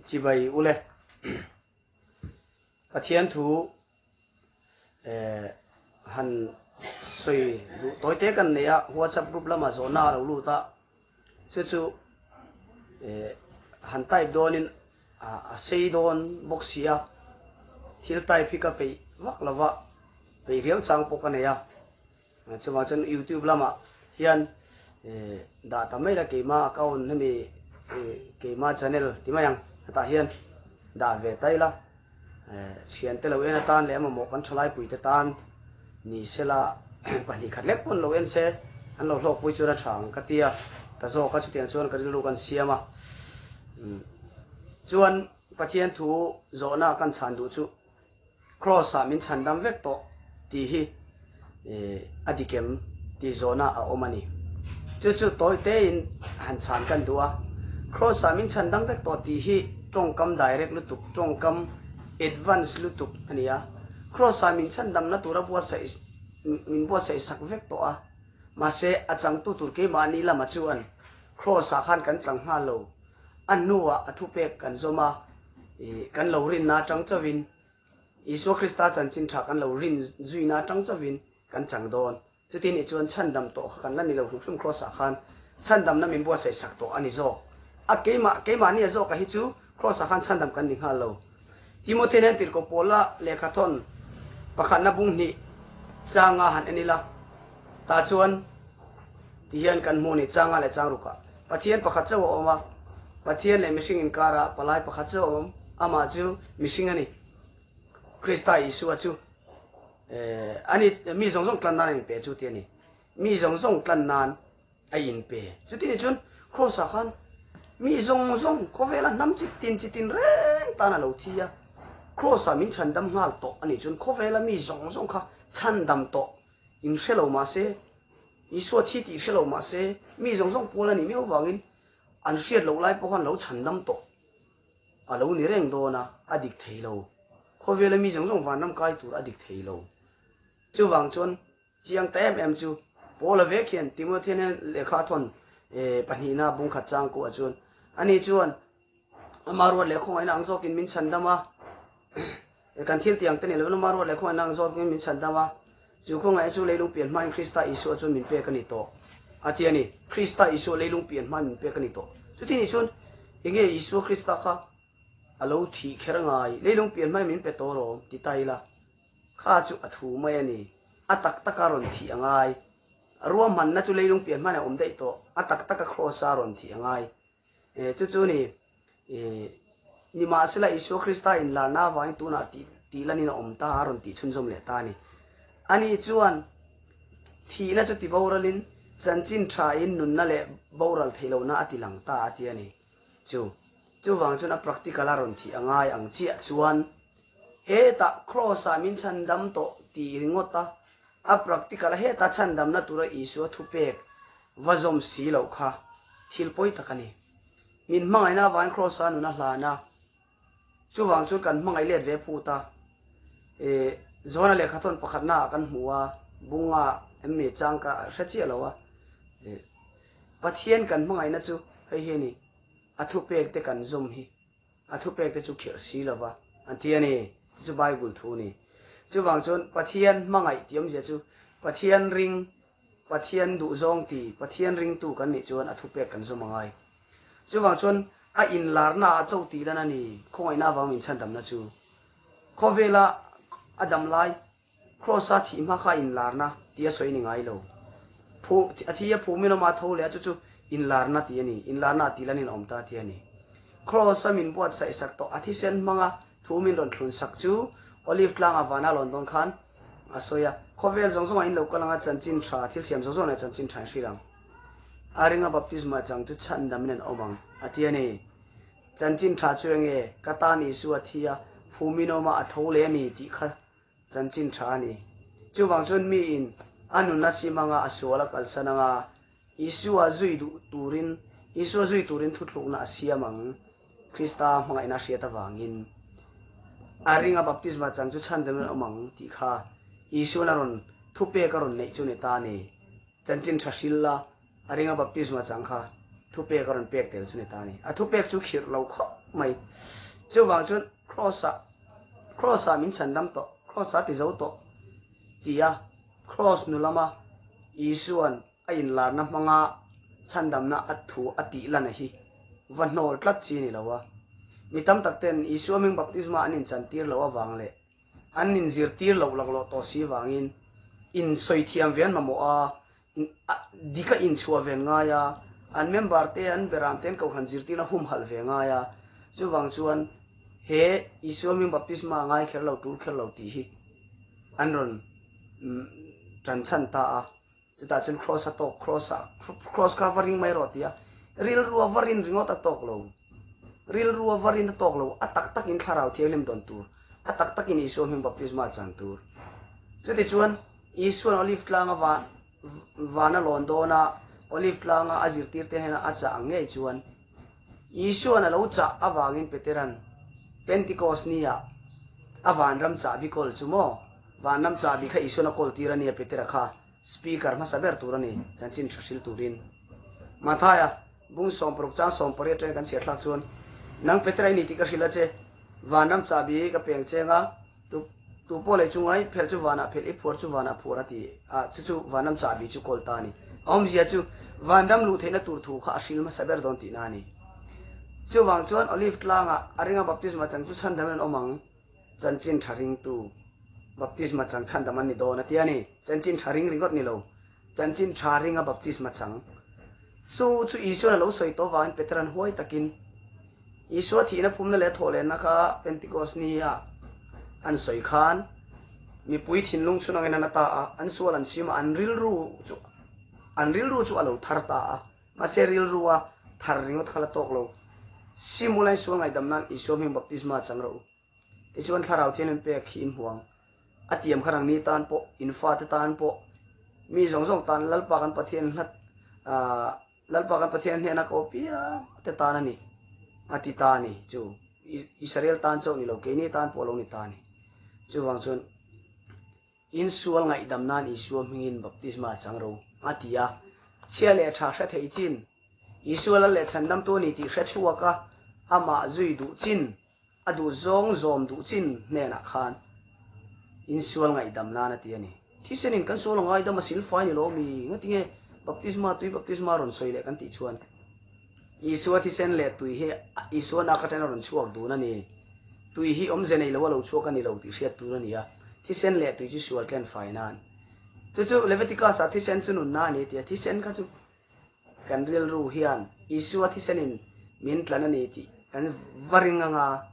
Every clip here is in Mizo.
Chibai ule. Pathian thu han sawi duh tawi te kan nei a, WhatsApp group lamah zawhna a lo lut a, chu chu han type dawnin a sei dawn bawk si a, thil type hi ka peih vak lova, peih riau chang pawh ka nei a. Chuvang chuan YouTube lamah hian dah ta mai la keima account hemi keima channel ti mai ang hetah hian dah ve ta ila thiante lo en atan leh a mamawh kan thalaipui te tan ni sela pahnihkhat lek pawn lo en se an lo hlawkpui chuan a tha ang ka tia ta zawk a chutiang chuan ka rilru kan siam a chuan Pathian thu zawhna kan chhan duh chu Kraws-ah min chhandam vek tawh tih hi a dik em tih zawhna a awm a ni. Chu chu tawi tein han chhan kan duh a. Kraws-ah min chhandam vek tawh tih hi tawngkam direct lutuk, tawngkam advance lutuk a ni a. Kraws-ah min chhandamna tura buatsaih min buatsaih sak vek tawh a. Mahse, a changtu tur keimahni lama chuan Kraws-ah khan kan chang nghal lo. A hnuah a thupek kan zawm a. Kan lo rinna atang chauhin, Isua Krista chanchin tha kan lo rin zuina atang chauhin kan chang dawn. Chuti nih chuan chhandam tawh kha kan la ni lo hrim hrim Kraws-ah khan chhandamna min buatsaih sak tawh a ni zawk. A keimah, keimahnia zawka hi chu Kraws-ah khan chhandam kan ni nghal lo. Timothy nen tirhkoh Paula lehkhathawn pakhatna bung hnih changa han en ila, tah chuan ti hian kan hmu a ni, changa leh changrukah Pathian pakhat chauh a awm a, Pathian leh mihring inkarah palai pakhat chauh a awm, amah chu mihring a ni, Krista Isua chu a ni, mi zawng zawng tlan nan a inpe chu ti a ni, mi zawng zawng tlan nan a inpe. Chuti ni chuan Kraws-ah khan mi zawng zawng khawvela hnam chi tin chi tin reng tan a lo thi a, Kraws-ah min chhandam nghal tawh a nih chuan khawvela mi zawng zawng kha chhandam tawh in hre lo mah se, Isua thi tih hre lo mah se mi zawng zawng pual a nih miau vangin an hriat loh lai pawh khan lo chhandam tawh a lo ni reng dawn a, a dik thei lo. Khawvela mi zawng zawng vanram kai tur a dik thei lo. Chuvang chuan Chiang ta em em chu Paula vek hian Timothea nen lehkha a thawn pahnihna bungkhat chang kuah chuan ani chuan ama ruat leh khawngaihna ang zawkin min chhandam a, kan thil tiang te ni lovin ama ruat leh khawngaihna ang zawkin min chhandam a, chu khawngaihna chu leilung pian hmain Krista Isua chuan min pek a ni tawh a ti a ni. Krista Isua leilung pian hmain min pek a ni tawh. Chuti nih chuan enge Isua Krista kha a lo thih kher ngai? Leilung pian hmain min pe tawh rawh ti ta ila. Kha chu a thu mai a ni. A tak taka rawn thih a ngai. Ruahmanna chu leilung pian hman a awm daih tawh. A tak taka Kraws-a rawn thih a ngai. Chu chu ni. Nimahsela Isua Krista inlarna avangin tunah tih tih lanin a awm ta a rawn tih chhunzawm leh ta a ni. Ani chuan thihna chu ti boralin chanchin thain nunna leh boral theihlohna a ti lang ta a ti a ni. Chu chuvang chuan a practical a rawn thih a ngai ang chiah chuan hetah Kraws-ah min chhandam tawh tih ringawt a, a practical a heta chhandamna tura Isua thupek va zawm si loh kha thil pawi tak a ni. Min hmangaihna avangin Kraws-a nun a hlan a, chuvang chuan kan hmangaih let ve phut a. Johana lehkhathawn pakhatnaah kan hmu a, bunga em ni chang ka hre chiah lo a. Pathian kan hmangaihna chu hei hi a ni, a thupek te kan zawm hi, a thupek te chu khirh si lo va, an ti a ni, ti chu Bible thu a ni. Chuvang chuan Pathian hmangaih tih awmzia chu Pathian ring, Pathian duhzawng ti, Pathian ringtu kan nih chuan a thupek kan zawm a ngai. Chuvang chuan a inlarna a cho tih lan a ni, khawngaihna avang min chhandamna chu. Khawvela a dam lai Kraws-a thih hma kha inlarna tih a sawi ni ngai lo. Phu, a thi a phumin awm a, a tho leh a, chu chu inlarna tih a ni. Inlarna a tih lanin a awm ta tih a ni. Kraws-a min buatsaih sak tawh, a thisen hmanga thu min rawn thlun sak chu Olive tlanga vana lawn dawn khan a sawi a, Khawvel zawng zawngah in lo kal anga chanchin tha, thil siam zawng zawng leh chanchin tha in hrilh ang. A ringa baptisma chang chu chhandamin an awm ang, a ti a ni. Chanchin tha chu enge? Ka tan Isua thi a, phumin awm a, a tho leh a ni tih kha Chanchin tha a ni. Chuvang chuan miin a nun a sim anga a sual a kalsan anga Isua zui duh turin Isua zui turin thuthlukna a siam ang. Krista hmangaihna a hriat avangin a ringa baptisma chang chu chhan deuhin a awm ang tih kha Isuan a rawn thupek a rawn neih chu ni ta a ni. Chanchin tha hril la a ringa baptisma chang kha thupek a rawn pek tel chu ni ta a ni. A thupek chu khirh lo khawp. mai. Chuvang chuan Kraws-ah Kraws-ah min chhandam tawh, Kraws-ah ti zo tawh tia Kraws nu lama Isua'n a inlarna hmanga chhandamna a thu a tih lana hi va hnawl tlat chi a ni lo a. Mi tam tak ten Isua hming baptisma an inchantir loh avang leh an inzirtir loh laklawh tawh si vangin insawi thiam ve an mamawh a, dik a inchhuah ve an ngai a, an member te an beram te an kohhran zirtirna humhalh ve ngai a, chuvang chuan he Isua hming baptisma ngai kher lo tul kher lo tih hi an rawn tanchhan ta a. Chutah chuan Kraws a tawk, Kraws a, Kraws kha va ring mai rawh tia rilru a va rin ringawt a tawk lo. Rilru a va rin a tawk lo, a tak takin Thlarau Thianghlim dawn tur, a tak takin Isua hming baptisma chan tur. Chutichuan Isua'n Olive tlanga va, van a lawn dawn a, Olive tlanga a zirtirte hnena a chah ang ngei chuan, Isua'n a lo chah avangin Petera'n Pentikos nia a vanram chahbi kawl chu maw? Vanram chahbi kha Isua'n a kawl tir a nia Petera kha speaker hmasa ber tur a ni, chanchin tha hril turin. Mathaia, bung 60 chang 18 atangin kan chhiar thlak chuan, Nang Petera i ni tih ka hrilh a che, vanram chahbi ka peng cheng a, Tu tu pawh lei chunga i phelh chu vanah phelh, i phuar chu vanah phuar a ti a, chu chu vanram chahbi chu kawl ta a ni. A awmzia chu vanram luh theihna tur thu kha a hril hmasa ber dawn tihna a ni. Chuvang chuan Olive tlangah a ringa baptisma chang chu chhandam in an awm ang, chanchin tha ringtu baptisma chang chhandam an ni dawn a ti a ni. Chanchin tha ring ringawt ni lo, chanchin tha ringa baptisma chang. Chu chu Isuan a lo sawi tawh vangin Petera'n huai takin Isua thihna phumna leh thawhlenna kha Pentikos nia an sawi khan mipui thinlung chhun angin a na ta a, an sual an sim a, an rilru chu an rilru chu a lo thar ta a. Mahse rilrua thar ringawt kha la tawk lo. Simulain sual ngaihdam nan Isua hming baptisma chang rawh u. Tichuan Thlarau Thianghlim pek hi in hmu ang. A tiam kha rangni tan pawh, in fate tan pawh, mi zawng zawng tan Lalpa kan Pathian hlat Lalpa kan Pathian hnena ka aw piang te tan a ni, a ti ta a ni. Chu Israel tan chauh ni lo, keini tan pawh a lo ni ta a ni. Chuvang chuan insual ngaihdam nan Isua hmingin baptisma a chang ro, a ti a. Chhia leh tha hre thei chin, Isua lal leh chhandamtu a ni tih hre chhuak a, amah zui duh chin, A duh zawng zawm duh chin hnenah khan insual ngaihdam nan a ti a ni. Thisenin kan sual a ngaidam a silfai ni lo mi? Ngatinge baptisma tui baptisma rawn sawi leh kan tih chuan Isua thisen leh tui hi Isua nak atangin a rawn chhuak dun a ni. Tui hi awmze nei lo a lo chhuak a ni lo tih hriat tur a ni a, thisen leh tui chu sual tlen fai nan. Chu chu Leviticus ah thisen chu nunna a ni a ti a, thisen kha chu Kan rilru hian Isua thisenin min tlan a ni tih kan va ring anga,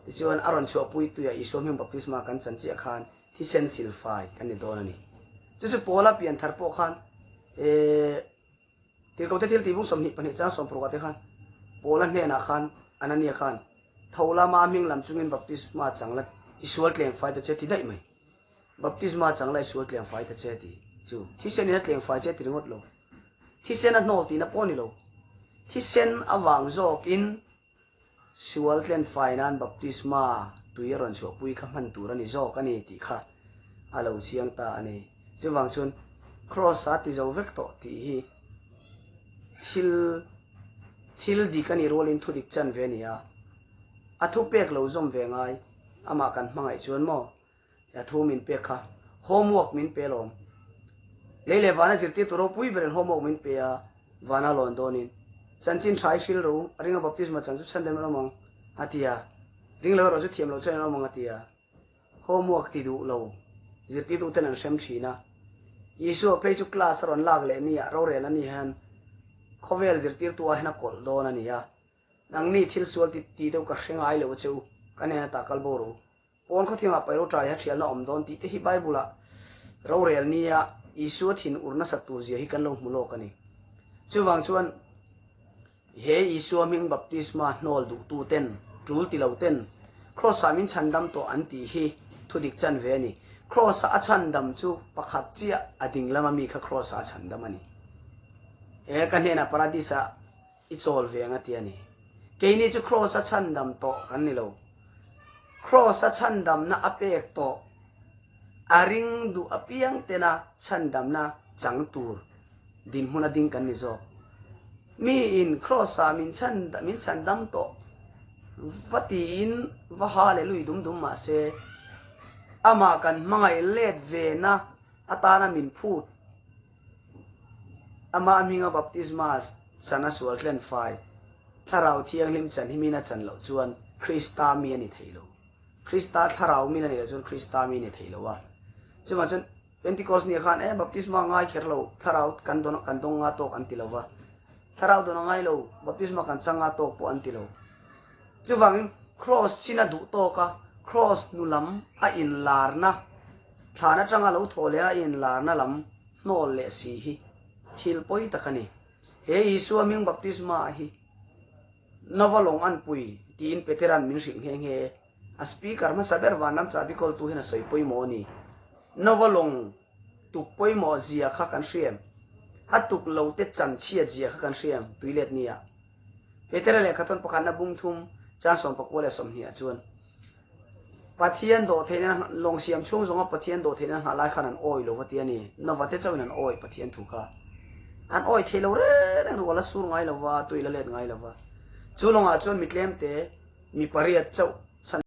tichuan a rawn chhuahpui tuia Isua hming baptisma kan chan chiah khan thisen silfai kan ni dawn a ni. Chu chu Paula pianthar pawh khan Tirhkohte thil tih bung 22 chang 60 ah te khan Paula hnenah khan Anania khan tho lama a hming lam chungin baptisma chang la i sual tleng fai ta che ti daih mai. Baptisma chang la i sual tleng fai ta che ti chu thisenin a tleng fai che ti ringawt lo. Thisen a hnawl tihna pawh a ni lo. Thisen avang zawkin sual tlenfai nan baptisma tui a rawn chhuahpui kha hman tur a ni zawk a ni tih kha a lo chiang ta a ni. Chuvang chuan Kraws a ti zo vek tawh tih hi thil thil dik a nih rualin thudik chan ve a ni a. A thupek lo zawm ve ngai amah kan hmangaih chuan maw A thu min pek kha homework min pe alawm. Lei leh vana zirtirtu ropui berin homework min pe a, vana lawn dawnin. Chanchin tha i hril ro, a ringa baptisma chang chu chhan dem an awm ang, a ti a. Ring lo erawh chu thiam loh chuan an awm ang, a ti a. Homework ti duh lo zirtirtu ten an hrem thin a. Isua phei chu class a rawn lak leh ni ah rorel a ni hian khawvel zirtirtu ah hian a kawlh dawn a ni a. Nangni thil sual ti ti deuh ka hre ngai lo a che u, ka hnena tah kal bo ro. Pawn khawthimah pairo ṭai ha ṭhialna awm dawn tih te hi Bible-ah rorel nia Isua thin ur nasat tur zia hi kan lo hmu lawk a ni. Chuvang chuan he Isua hming baptisma hnawl duhtu ten, ṭul ti lo ten, Kraws-ah min chhandam tawh an tih hi thudik chan ve a ni. Kraws-ah a chhandam chu pakhat chiah a ding lama mi kha Kraws-ah a chhandam a ni. He ka hnenah Paradis-ah I chawl ve ang a ti a ni. Keini chu Kraws-a chhandam tawh kan ni lo. Kraws-a chhandamna a pek tawh a ring duh apiang tena chhandamna chang tur dinhmun a ding kan ni zawk. Miin Kraws-a min chhandam tawh. Va tiin va hallelui dum dum mah se, amah kan hmangaih let ve na atana min phut. Amah hminga baptisma chan a sual tlen fai, Thlarau Thianghlim chan hi min a chan loh chuan Krista mi a ni thei lo. Krista thlarau min a nih loh chuan Krista mi a ni thei lo a. Chuvang chuan Pentecost nia khan e baptisma ngai kher lo, thlarau kan dawn kan dawng nga tawk an ti lo va. Thlarau dawn a ngai lo, baptisma kan chang nga tawk pawh an ti lo. Chuvangin Kraws chin a duh tawk a, Kraws hnu lam a inlarna, thlan atanga lo thawh leh a inlarna lam hnawl leh si hi thil pawi tak a ni. He Isua hming baptisma hi Nova lawng an pui tiin Petera'n min hrilh nghe nghe. A speaker hmasa ber vanram chahbi kawltu hian a sawi pawimawh a ni. Nova lawng tuk pawimawh zia kha kan hriam. A tuk lo te chan chhiat zia kha kan hriam tuilet nia. Petera lehkhathawn pakhatna bung thum chan 19 leh 20 ah chuan Pathian dawh theihna lawng siam chhung zawnga Pathian dawh theihna nghah lai khan an awi lo va ti a ni. Nova te chauhin an awi Pathian thu kha. An awi thei lo reng reng rual a sur ngai lo va, tui la let ngai lo va. Chu lawngah chuan mi tlemte mi pariat chauh.